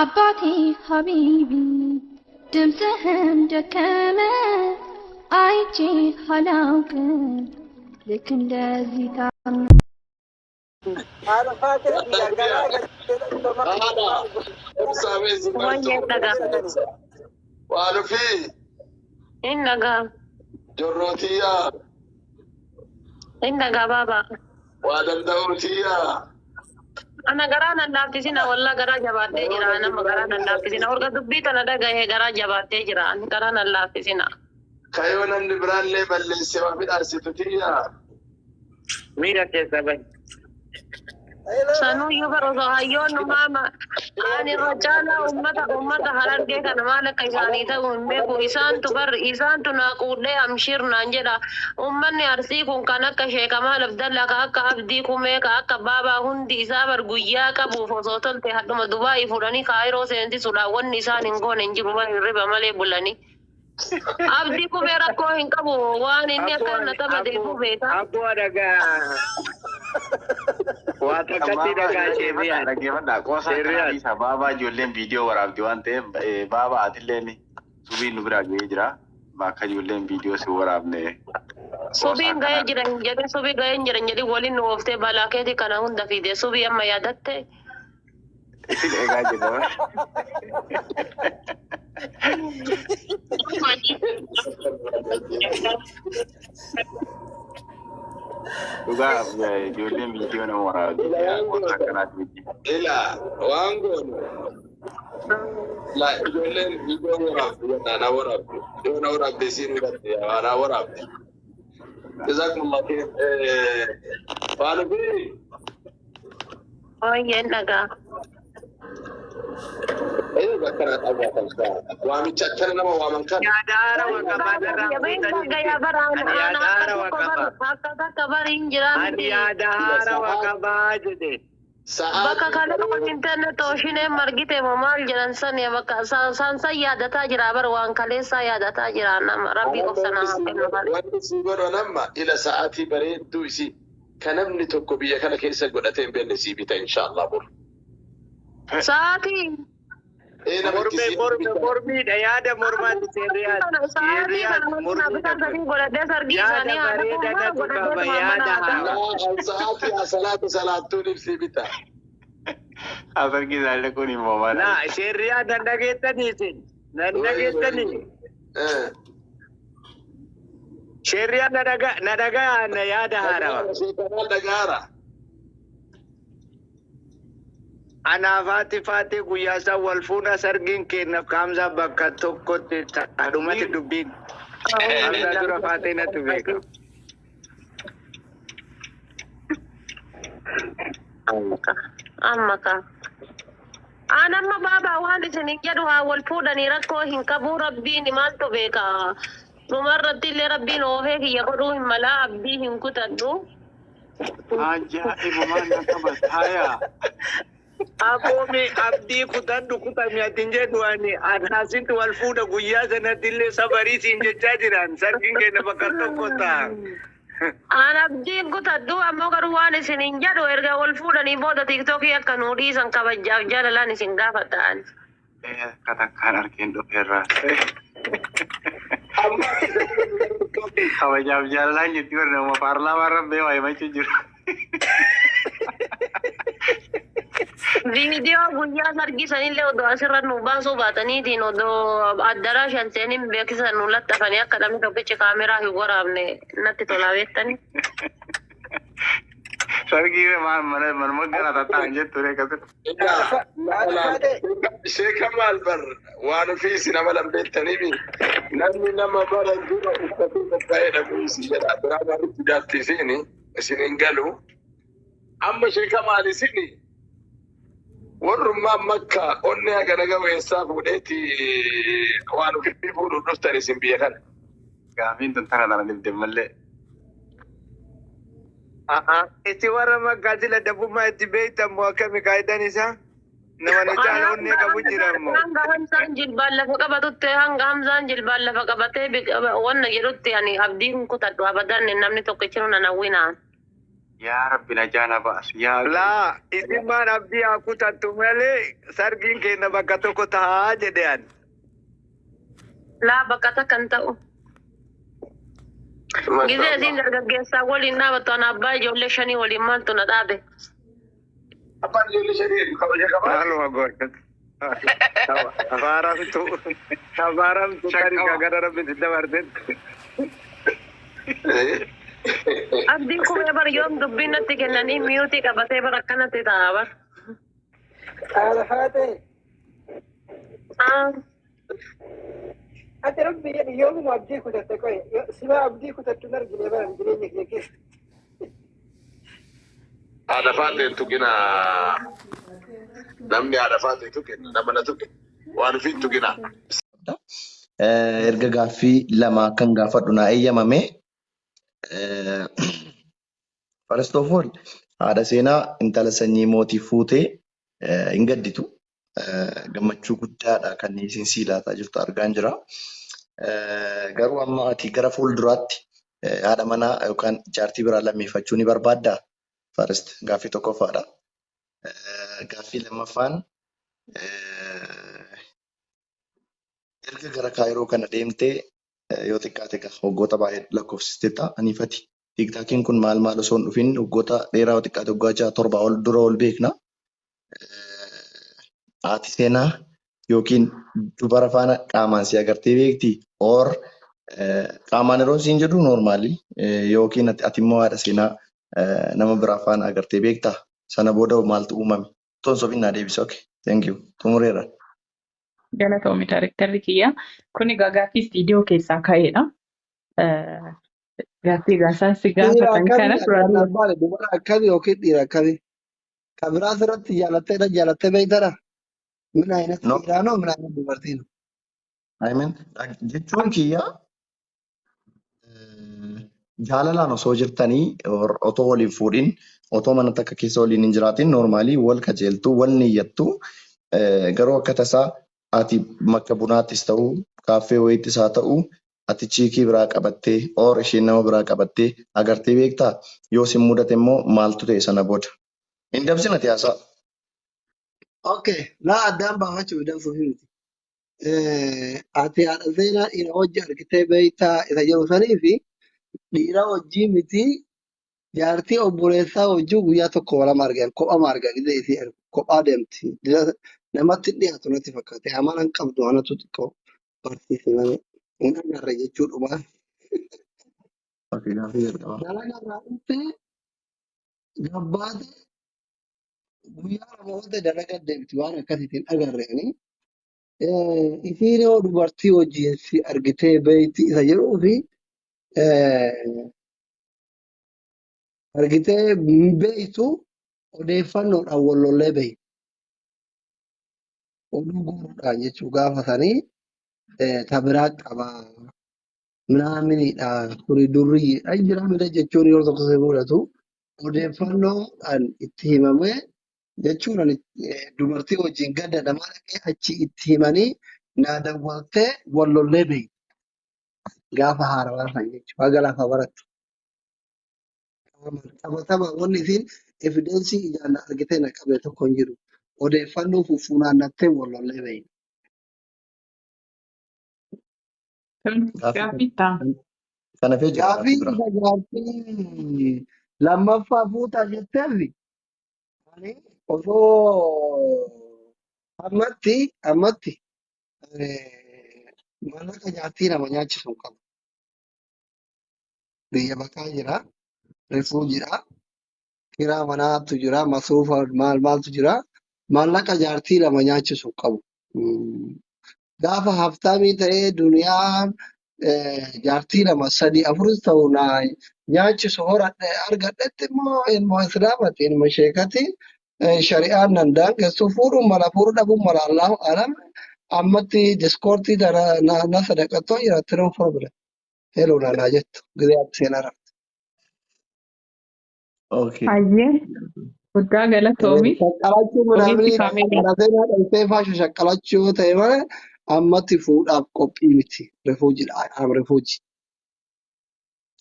አባቴ ሀቢቢ ድምፅህም ደከመ አይቼ አላውቅም ልክ እንደዚህ ታመ Wayyee dhagaa. Waan ofii. Hin dhagaa. Jorrootiyyaa. Hin dhagaa baaba. Waa danda'uutiyyaa. Ana garaa nan laaffisina, wallaa garaa jabaadhee jira. Nama garaa nan laaffisina. Orga dubbii tana dhagahee garaa jabaadhee jira. Ani garaa nan laaffisina. Kayoo namni biraallee balleesse waa midhaasitu tiyyaa. Miira keessa bahi. Sanuyyuu bara osoo hayyoon maama ani irra caalaa ummata Harargee kana maal akka isaanii ta'u hin beeku. Isaantu bar isaantu naa quudhee amshir naan jedha. Ummanni Arsii kun kan akka Sheekamaal Abdallaa, kan akka Abdii Kumee, kan akka Baabaa hundi isaa bar guyyaa qabuuf osoo tolte hadhuma Dubaayii fuudhanii Kaayiroo seensisuudhaan wanni isaan hin goone hin jiru, bar hirriba malee bulanii. Abdii Kumee rakkoo hin qabu, waan inni Abboo akka na taphateefuu beeka. Abboo, dhagaa. Waa takkatti dhagaa sheerriyaan. Dhaggeeffadhaa. Qoosaa Sheerriyaan. kanaa dhiisa. Baabaa, ijoolleen viidiyoo waraabdi waan ta'eef, baabaa, atilleen subiin nu biraa ga'ee jira. Bakka ijoolleen viidiyoo si waraabne. Subiin ga'ee jira hin jedhin, subii ga'ee hin jiran jedhin, waliin nu ooftee balaa keetii kana hunda fiide, subii amma yaadatte. Isin eegaa jirra. Dhugaa, ijoolleen viidiyoo nama waraabdi. Qoosaa akkanaati miti. Ila waan goonu. La, ijoolleen viidiyoo waraabdu jennaa na waraabdu. Yoo na waraabde isiin hubatte na waraabde. Jazakumullah khair. Waan ofii. Wayyeen dhagaa. Bakka na dhawwaatan. Waamicha akkana nama waaman kana. Yaada haarawaa qabaa narraa fuutanii. Ani yaada haarawaa qaba. Akka takka bari hin jiraa Ani miti. yaada haarawaa qabaa jedhe. Bakka Sa'aatii. kana internet ooshinee margite moo maal jedhan sani, bakka san san yaadataa jira bar, waan kaleessaa yaadataa jira, nama rabbii obsa namaa kennu malee. Wanti si godhan amma ila sa'aatii bareedduu isii kan namni tokko biyya kana keessa godhatee hin beekne sii bita, inshallah, bor. Sa'aatii. Ee, nama Mormee itti morme mormiidha, yaada mormaati seerriyaati. Sa'aatii kana waliin bitaa sadii godhadhee sargii Yaada isaanii haadha bareeda natu qaba, yaada haaraa. Sa'aatii salaata salaattuun ibsii bita. Asargi isaallee kun immoo maal? Naa seerriyaa, nan dhageettanii isin? Nan dhageettanii? Seerriyaa, na dhagaa, na dhagaa, na yaada haarawa. Sheekamaal dhagaara. Anaaf haati faatee guyyaa isaa wal fuuna, sargiin kennaaf kaamsaa bakka tokkotti dhumati dubbiin. Hamzaa dura faatee natti beeka. Amma ka. Aan amma baabaa waan isin hin jedhu, haa wal fuudhanii, rakkoo hin qabu, rabbiin maaltu beeka. Dhumarratti illee rabbiin oofee kiyya godhuu hin malaa, abdii hin kutadhu. Ajaa'iba, maal na qabata hayaa. Aboomi, abdii kutadhu, kutami ati hin jedhu, ani anaasitti wal fuudha guyyaa sanatti illee sabarii siin jechaa jiran, sargiin keenya bakka tokko ta'a. Aan abdiin kutadhu, ammoo garuu waan isin hin jedhu, erga wal fuudhanii booda TikTokii akka nuu dhiisan kabajaaf jaalalaan isin gaafadhaan. Akka takkaan arkeen dhufeerraa. Kabajaaf jaalalaan jetti warri nama paarlaamaa rabbee waa himachuu jiru. Viidiyoo guyyaa sargii sanillee odoo asirra nu baasuu baataniitiin, odoo addaraashan seeniin beeksisa nu laxxafanii, akka namni tokkichi kaameraa hin waraabne natti tolaa beektani. Sargii maal mana manuma gara tattaa'an jettu ree akkasitti. Sheekamaal bar waan ofii isin amalan beektaniimi, namni nama bara dura uffatee qophaa'ee dhabuu isin jedha, biraa maalitti jaarti isiini isin hin galu. Amma sheekamaal isini warrummaan Makka onnee haga naga weessaa fuudheeti waan ofii fuudhuuf dhuftan isin biyya kana. Gaafiin tun tana tana dhibde malee. Itti warra Makkaa sila dabbummaa itti beektan moo akkami kaayidaan isaa? Nama nu caala onnee qabu jira immoo. Hanga Hamzaan jilbaan lafa qabatutti, hanga Hamzaan jilbaan lafa qabatee wanna jedhutti ani abdii hin kutadhu abadan, namni tokkichi nu nan hawwinaa. Yaa Rabbi najaa na baasi. Yaa Laa isin maan abdii haa kutattu malee sargiin keenya bakka tokko tahaa jedhe ani. Laa bakka takka hin ta'u. Gizee isiin dargaggeessaa waliin dhaabattu ana abbaa ijoollee shanii waliin maaltu na dhaabe. Abbaan ijoollee shanii kabaja qabaa. Maaluma goota. Abaaramtu abaaramtu tarii gara rabbi si dabartetti. Abdiin kumee bar yoom dubbiin natti kennanii miyuutii qabatee bar akkanatti ta'a bar. Haadha haatee Ah, ati rabbi jedhi yoomuma abdii kutatte qoye sima abdii kutattu hin argine bara jireenya kee keessa. Haadha faateen tuqina. Namni haadha faatee tuqe nama na tuqe. Waan ofiin tuqina. Erga gaaffii lama akkan gaafadhu naa eeyyamame. First of all, haadha seenaa intala sanyii mootii fuutee hin gadditu. Gammachuu guddaadha kan isin sii laataa jirtu argaan jira. Garuu amma ati gara fuulduraatti haadha manaa yookaan jaartii biraa lammeeffachuu ni barbaaddaa? First gaaffii tokkoffaadha. Gaaffii lammaffaan, erga gara Kaayiroo kana deemtee yoo xiqqaate egaa waggoota baay'ee lakkoofsisteetta aniifati. TikTokiin kun maal maal osoo hin dhufin waggoota dheeraa yoo xiqqaate waggaa 6 7 ol dura ol beekna. Haati seenaa yookiin dubara faana qaamaan si agartee beektii? Or qaamaan yeroo siin jedhu normally yookiin ati immoo haadha seenaa nama biraa faana agartee beektaa? Sana booda maaltu uumame? Toon sobin naa deebisa. Okay. Thank you. Xumureera. Galatoomi daarektarri kiyya. Kuni egaa gaaffii istiidiyoo keessaa ka'edha. Gaaffii egaa isaan si Dhiira gaafatan akkamii kana addaan duraan naan baane dubara akkamii yookiin dhiira akkamii? Kan biraa asirratti jaalattee jaalattee beektadha. Min ayinatti No. dhiiraa noo min ayinatti dubartii noo? I mean, jechuun kiyya jaalalaan osoo jirtanii or otoo waliin fuudhin, otoo mana takka keessa waliin hin jiraatin, normally wal kajeeltu, wal niyyattu, garuu akka tasaa ati bakka bunaattis ta'u kaaffee wayiittis haa ta'u ati chick biraa qabattee or isheen nama biraa qabattee agartee beektaa? Yoo sin mudate immoo maaltu ta'e sana booda? Hin dabsin ati haasaa. Okay, laa addaan baafachuuf dansuuf miti. Ati haadha seenaa dhiira wajji argitee beektaa isa jedhu sanii fi dhiira wajjii miti, jaartii obboleessaa wajjin guyyaa tokko lama argan, kophama argan, illee isii argu kophaa deemti. Namatti hin dhiyaatu natti fakkaate. Amala hin qabdu, anatu xiqqoo barsiise malee hin agarre jechuudhuma. Okay, gaaffii jalqabaa. Dalaga irraa dhuftee gabbaate guyyaa 2 oolte dalaga deemti, waan akkasiitiin agarre ani. Isiin yoo dubartii wajjin si argitee beekti isa jedhuu fi argitee beektu odeeffannoodhaan wal lollee beekti. Oduu guuruudhaan jechuun gaafa sanii ta biraa qabaa minaaminidha kuni durriyyeedha jira miti jechuun yeroo tokko si mudatu odeeffannoodhaan itti himamee jechuun ani dubartii wajjin ganda namaa dhaqee achi itti himanii naa dawwaltee wal lollee beekti gaafa haarawaa san jechuudha haga lafa barattu. Qabatama wanni isiin evidence ijaan na argitee na qabde tokko hin jiru. Odeeffannoo fufunaannattee wal lollee beekti. Gaaffii ta'a. Kana fee jira Gaaffii gaaffii biraa. isa gaaffii lammaffaa fuutaa jetteef ani osoo ammatti maallaqa jaartii nama nyaachisu hin qabu. Biyya baqaa jira, refugee dha, kiraa manaatu jira, masruufa maal maaltu jira. Maallaqa jaartii lama nyaachisu hin qabu. Gaafa haftaamii ta'ee duniyaan jaartii lama sadi afuris ta'u na nyaachisu horadhe argadhetti immoo ilma islaamati ilma sheekati shari'aan nan daangessu fuudhuun mala, fuudhuu dhabuun mala, allahu alam. Ammatti diskoortii tana na sadaqattoo jiraatti, no problem, hello naa jettu gizee ati seenaa rafte. Okay. Hayyee guddaa galatoomi. Shaqqalachuu Ogeessi minaaminii kaameeraa. kana seenaa dhaltee faasha shaqqalachuu yoo ta'e malee ammatti fuudhaaf qophii miti. Refugee dha. Am refugee.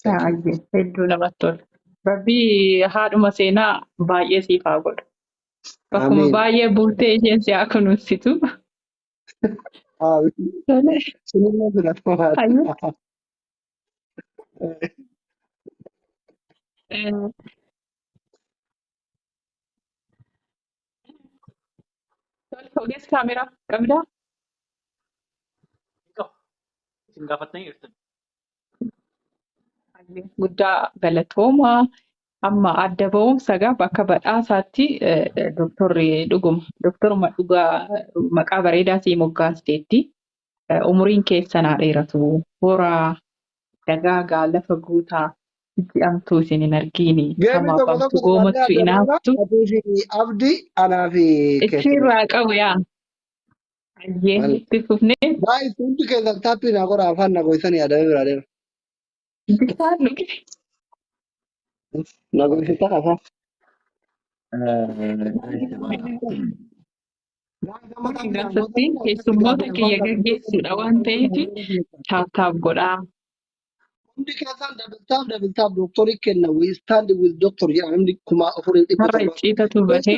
Thank you. Hayyee hedduu namatti tola. Rabbii haadhuma seenaa baay'ee siif haa godhu. Bakkuma Amiin. baay'ee bultee isheen si haa kunuunsitu. Amiin. Tole. Sunillee filatamaa. Hayyuu. Tole, ogeessa kaameraa qabdaa? Isin gaafattanii jirtan. Hayyuu. Guddaa galatoomaa. Amma adda ba'umsa gaa bakka badhaasaatti doktorri dhuguma. Doktoruma dhugaa maqaa bareedaa sii moggaasteetti. Umuriin keessan haa dheeratu. Horaa dagaagaa lafa guutaa ji'amtuu isin hin argiini. Geemii Hamaaf tokko hamtu tokko goomattu taphannee adda baana. inaaftu. Atii fi Abdi anaa fi keessummaa. Ichirraa qabu yaa. Hayyee Maal? itti fufnee Baay'ee hundi keessan taappii naa godhaa afaan na goysanii adamee biraa deema. bishaan dhuge. Na goysitaa afaan. Kun gaafatti keessummoota kiyya gaggeessuudha waan ta'eef taap taap godhaa. Hundi keessan double tap double tap doktorii kenna we stand with doctor jedha namni kuma afurii dhibba Har'a torba. icciitatu bahee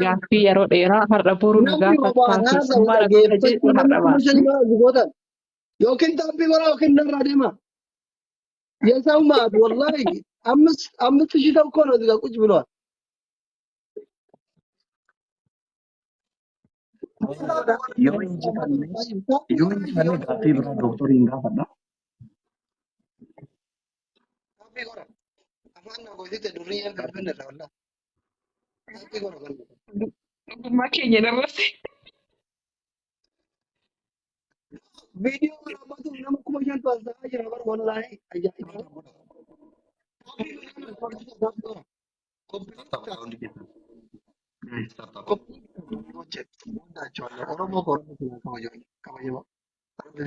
gaaffii yeroo dheeraa har'a boru nu Namni gaafattaa obaan haasa keessummaa na godha jedhu dhaggeeffachuu namni har'a kuma baasne. shanii bara gootan yookiin taappii godhaa yookiin narraa deema. የሰው ማት ወላሂ አምስት ሺህ ሰው እኮ ነው እዚህ ጋር ቁጭ ብለዋል። Yoo injifanne yoo injifanne gaaffii biraa dooktoriin gaafadha. Dhugummaa keenya irratti. ቪዲዮ waraabatu nama 5,000tu as ta'aa jira bara wallaahi ajaa'iba. Oromoo koo Oromoo sinaa kabajamu kabajamu Rabbi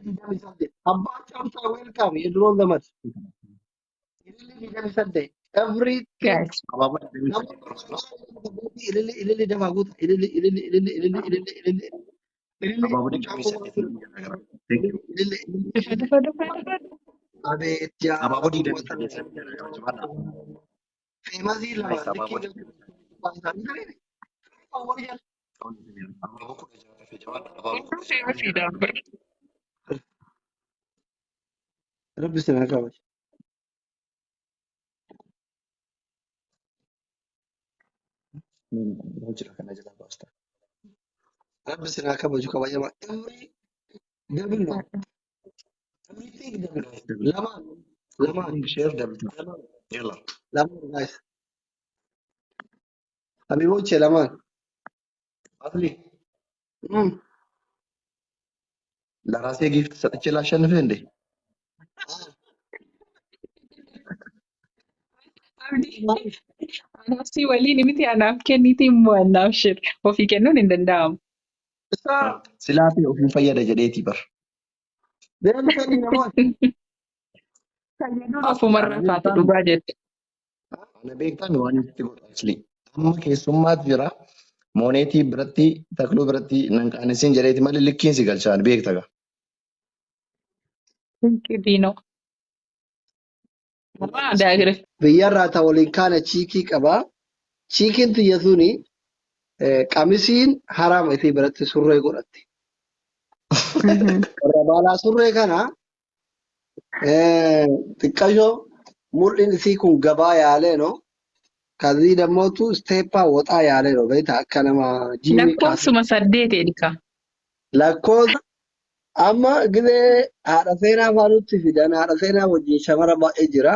sinaa jaalatu. Abbaa Caamsaa welcome የድሮ ዘመድ ililli 28 everything Guys, Abaaboo 28 barbaada. ililli ililli dafaa guuta ililli ililli ililli ililli ililli ililli ililli Abaaboo mucaan 28 kun jira. Thank you. ililli ililli dhufa ililli dhufa dhufa dhufa. abeet yaa Abaaboo uummata 28 jira. Jabaadha. feemasii lama Nice. Abaaboo likkii 28. Abaaboo 16 hafe jabaadha. Abaaboo Hunduu 16 feemasiidha bara. Rabbi sinaa kabaju. Jira kana jala baasta. Rabbi sinaa kabaju kabajama. Every double no. Everything double. Guys, double. Lamaan lamaan Share double tap. lamaan Yalla. lamaan guys. Habiboche lamaan. Asli ለራሴ ጊፍት ሰጥቼ ላሸንፍህ እንዴ? Abdii anaaf si waliin miti anaaf kenniiti immoo anaaf shir ofii kennuun hin danda'amu. Isaa Silaafii ofiin fayyada jedheetii bar. deebisanii namoota. Fayyaduun Asli ofumarraa ana taate beektaa dhugaa jette. ana beektaa mi waan itti godhu asli. Amma keessummaatu jira. Mooneetii biratti takluu biratti nan qaanessin jedheeti malee likkiin si galchaan beekta gaa. Diinoo. Har'a daagire. Biyyarraa ta waliin kaane chiikii qabaa. Chiikiin tiyya suni qamisiin haraama isii biratti surree godhatti. Warra baalaa surree kana xiqqashoo mul'in isii kun gabaa yaalee no. ከዚህ ደግሞ ቱ ስቴፓ ወጣ ያለ ነው። በይታ akka nama jiimii kaase Lakkoofsuma saddeeti edika. lakkoofsa amma gizee haadha seenaa faa nutti fidan haadha seenaa wajjin shamara baay'ee jira.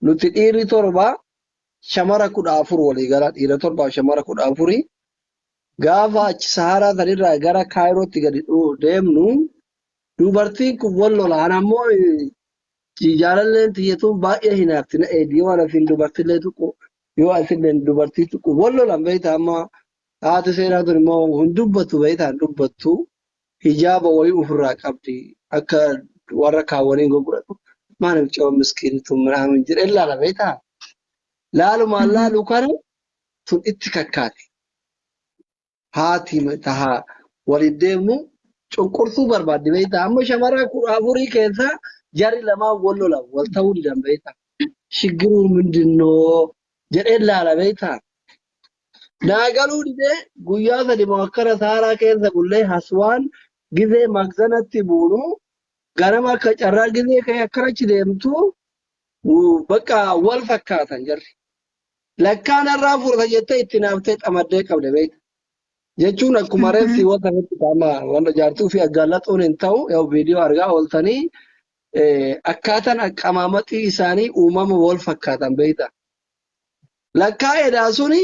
Nuti dhiirri torba shamara 14 walii gala dhiira torbaaf shamara 14 gaafa achi saharaa sanirraa gara kaayirootti gadi deemnu dubartiin kun wal lola. Ana ammoo jaalalleen tiyyatuun baay'ee hinaafti na eegi yoo asin dubartillee tuqu yoo asillee dubartii tuqu wal lolan beektaa amma haati seenaa tun immoo hin dubbattu beektaa hin dubbattu hijaaba wayii ofirraa qabdi akka warra kaawwaniin gurguratu maaliif ce'oo miskiin tun minaamin jedhee laala beektaa laalumaan laalu kana tun itti kakkaate haati tahaa waliin deemnu Cunqursuu barbaaddi beektaa. Amma shamara 14 keessa jarri lamaan wal lolan wal ta'uu didan beektaa. Shiggiruu mindinnoo jedheen laala beektaa. Naa galuu didee guyyaa sadi mo'akkara saaraa keessa bullee haswaan gizee magzanatti buunu ganama akka carraa gizee ka'ee akkanachi deemtu bakka wal fakkaatan jarri. Lakkaan irraa furata jettee itti naaftee xamaddee qabde beekta. Jechuun akkuma reefsi wanta irratti qaama wanta jaartuu fi aggaallaxuun hin ta'u yoo viidiyoo argaa ooltanii akkaataan aqamaamaxii isaanii uumama wal fakkaatan beekta. Lakkaa edaa suni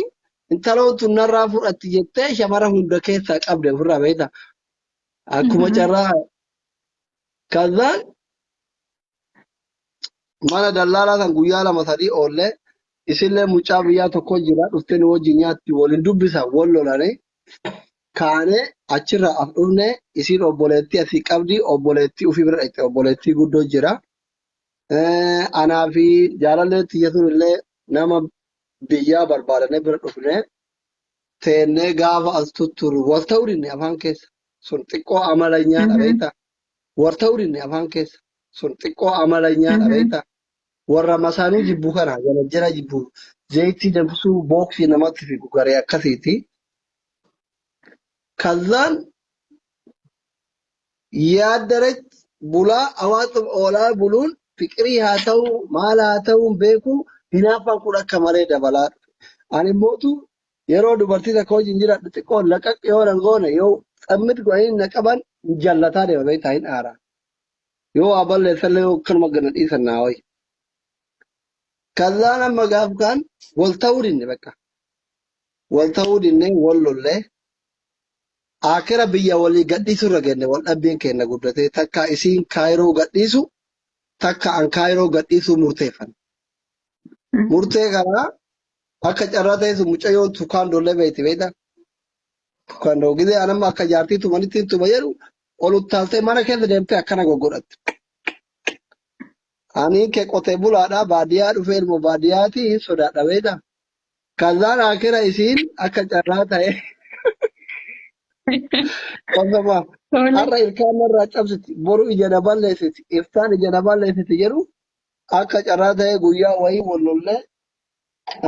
intaloon tun narraa fudhatti jettee shamara hunda keessaa qabde ofirraa beekta. Akkuma carraa kazaan mana dallaalaa kan guyyaa lama sadii oollee isillee mucaa biyyaa tokko jira dhuftee nu wajjin nyaatti waliin dubbisa wal lolanii kaanee achirraa as dhufne isiin obboleettii asii qabdi obboleettii ofii bira dhaqxe obboleettii guddoo jira. Anaa fi jaalallee tiyya sun illee nama biyyaa barbaadannee bira dhufne teennee gaafa as tutturu wal ta'uu dinne afaan keessa sun xiqqoo amala nyaadha beektaa. Wal ta'uu dinne afaan keessa sun xiqqoo amala nyaadha beektaa. Warra masaanuu jibbu kana jala jala jibbu zayitii danfisuu booksii namatti figu garee akkasiiti. Kazaan yaaddarech bulaa hawaasa oolaa buluun fiqirii haa ta'u maal haa ta'u hin beeku hinaaffaan kun akka malee dabalaa dhufe. Ani immootu yeroo dubartii takka wajjin jiraadhu xiqqoo laqaq yoo nan goone yoo xammit godhanii na qaban jallataa deema beektaa hin aara. Yoo waa balleessallee yoo akkanuma gana dhiisan naa wayi. Kazaan amma gaaf kaan wal ta'uu dinne bakka. Wal ta'uu dinne wal lollee. Akira biyya walii gadhiisuu irra genne wal dhabbiin keenya guddatee takka isiin kaayiroo gadhiisu takka an kaayiroo gadhiisuu murteeffan. Murtee kanaa akka carraa ta'es mucayyoon tukaan dollee beekti beektaa. Tukaan doo gizee anamma akka jaartii tumanitti hin tuma jedhu ol uttaaltee mana keessa deemtee akkana goggodhatti. Ani kee qotee bulaadhaa baadiyyaa dhufee ilmoo baadiyyaati hin sodaadha beektaa. Kazaan akira isiin akka carraa ta'e qosoma Tole. har'a ilkaan narraa cabsiti boru ija na balleessiti iftaan ija na balleessiti jedhu akka carraa ta'e guyyaa wayii wal lollee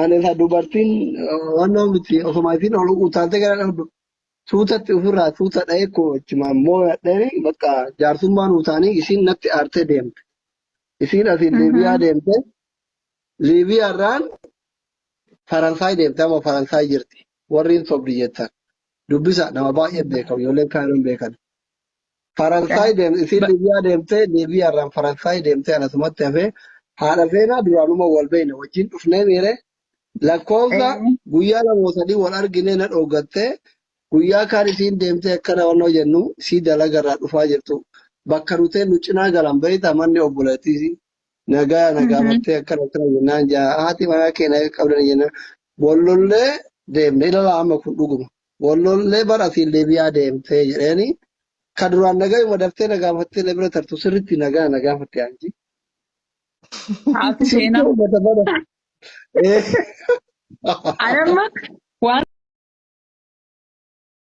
ani isa dubartiin wannoo miti osuma isiin ol utaaltee gara dhabdu suutatti ofirraa suuta dha'ee koochuma mooyadheeni bakka jaarsummaan utaanii isiin natti aartee deemte. Isiin asiin Liibiyaa deemte. Liibiyaarraan Faransaay deemte amma Faransaay jirti. Warri hin sobdi jettan. Dubbisa nama baay'ee beekamu ijoolleen kaayiroon beekan. Faransaay deemte isiin Liibiyaa deemte Liibiyaarraan Faransaay deemte anasumatti hafee haadha seenaa duraanuma wal beekna wajjin dhufnee miire lakkoofsa guyyaa lama sadii wal argine na dhooggattee guyyaa kaan isiin deemtee akkana wannoo jennu isii dalagarraa dhufaa jirtu bakka nutee nu cinaa galan beektaa manni obboleettii nagaa na gaafattee akkana akkana jennaan jaa haati manaa kee nagaa qabdan jennaan wallollee deemne ilaalaa amma kun dhuguma wallollee bara asiin Liibiyaa deemtee jedheeni ka duraan nagayuma daftee na gaafattee na bira tartu sirriitti nagaa na gaafatte anji. Haati Sirriitti seenaa. uummata bara. Anamma